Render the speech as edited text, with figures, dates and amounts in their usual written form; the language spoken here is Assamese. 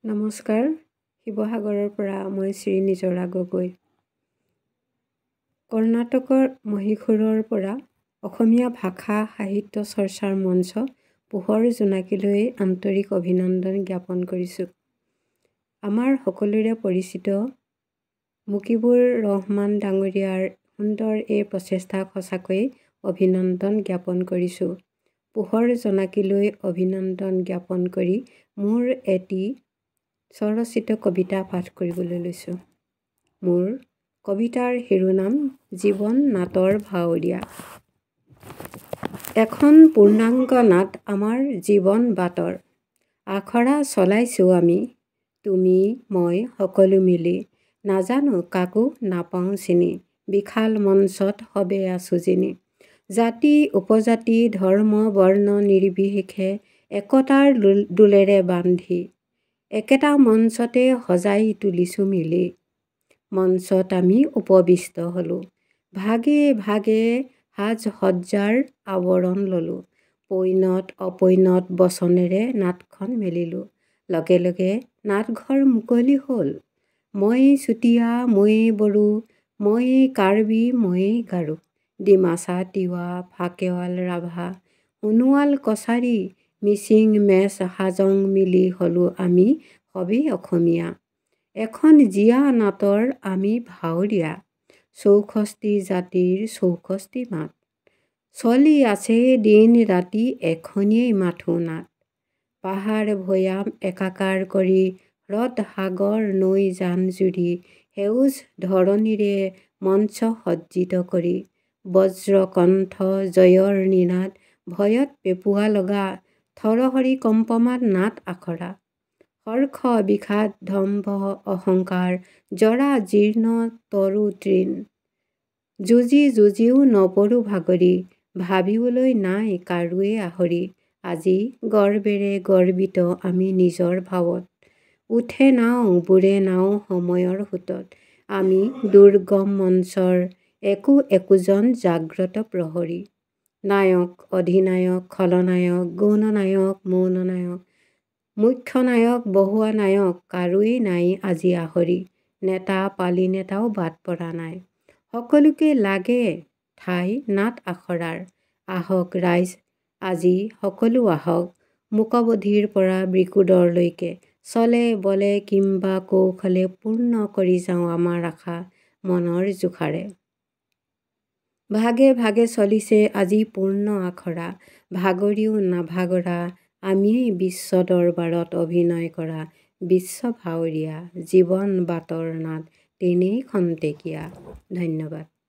নমস্কাৰ, শিৱসাগৰৰ পৰা মই শ্ৰী নিজৰা গগৈ। কৰ্ণাটকৰ মহীশূৰৰ পৰা অসমীয়া ভাষা সাহিত্য চৰ্চাৰ মঞ্চ পোহৰ জোনাকীলৈ আন্তৰিক অভিনন্দন জ্ঞাপন কৰিছোঁ। আমাৰ সকলোৰে পৰিচিত মুকিবুৰ ৰহমান ডাঙৰীয়াৰ সুন্দৰ এই প্ৰচেষ্টাক সঁচাকৈয়ে অভিনন্দন জ্ঞাপন কৰিছোঁ। পোহৰ জোনাকীলৈ অভিনন্দন জ্ঞাপন কৰি মোৰ এটি স্বৰচিত কবিতা পাঠ কৰিবলৈ লৈছোঁ। মোৰ কবিতাৰ শিৰোনাম জীৱন নাটৰ ভাৱৰীয়া। এখন পূৰ্ণাংগ নাট আমাৰ জীৱন বাটৰ আখৰা চলাইছোঁ আমি, তুমি মই সকলো মিলি। নাজানো কাকো নাপাওঁ চিনি, বিশাল মঞ্চত সবে আছোঁ জিনি। জাতি উপজাতি ধৰ্ম বৰ্ণ নিৰ্বিশেষে একতাৰ ডোলেৰে বান্ধি একেটা মঞ্চতে সজাই তুলিছোঁ মিলি। মঞ্চত আমি উপবিষ্ট হ'লোঁ, ভাগে ভাগে সাজ সজ্জাৰ আৱৰণ ল'লোঁ, পৈণত অপৈণত বচনেৰে নাটখন মেলিলোঁ। লগে লগে নাটঘৰ মুকলি হ'ল। ময়েই চুতীয়া, ময়েই বড়ো, ময়েই কাৰ্বি, ময়েই গাৰো, ডিমাচা, তিৱা, ফাকেৱাল, ৰাভা, সোণোৱাল, কছাৰী, মিচিং, মেচ, হাজং মিলি হ'লোঁ আমি সবেই অসমীয়া। এখন জীয়া নাটৰ আমি ভাৱৰীয়া, 64 জাতিৰ 64 মাত। চলি আছে দিন ৰাতি এখনিয়েই মাথো নাট। পাহাৰ ভৈয়াম একাকাৰ কৰি, হ্ৰদ সাগৰ নৈ জান জুৰি, সেউজ ধৰণীৰে মঞ্চ সজ্জিত কৰি, বজ্ৰকণ্ঠ জয়ৰ নিনাদ, ভয়ত পেঁপুৱা লগা, থৰহৰি কম্পমান নাট আখৰা। হৰ্ষ বিষাদ দম্ভ অহংকাৰ, জৰা জীৰ্ণ তৰু তৃণ। যুঁজি যুঁজিও নপৰো ভাগৰি, ভাবিবলৈ নাই কাৰোৱে আহৰি। আজি গৰ্বেৰে গৰ্বিত আমি নিজৰ ভাৱত। উঠে নাও বুৰে নাও সময়ৰ সোঁতত। আমি দুৰ্গম মঞ্চৰ একো একোজন জাগ্ৰত প্ৰহৰী। নায়ক, অধিনায়ক, খলনায়ক, গৌণ নায়ক, মৌন নায়ক, মুখ্য নায়ক, বহুৱা নায়ক কাৰোৱেই নাই আজি আহৰি। নেতা পালিনেতাও বাদ পৰা নাই। সকলোকে লাগে ঠাই নাট আখৰাৰ। আহক ৰাইজ, আজি সকলো আহক, মূকবধিৰ পৰা বৃকোদৰলৈকে। চলে বলে কিম্বা কৌশলে পূৰ্ণ কৰি যাওঁ আমাৰ আশা মনৰ জোখাৰে। ভাগে ভাগে চলিছে আজি পূৰ্ণ আখৰা, ভাগৰিও নাভাগৰা আমিয়েই বিশ্ব দৰবাৰত অভিনয় কৰা বিশ্ব ভাৱৰীয়া। জীৱন বাটৰ নাট তেনেই খন্তেকীয়া। ধন্যবাদ।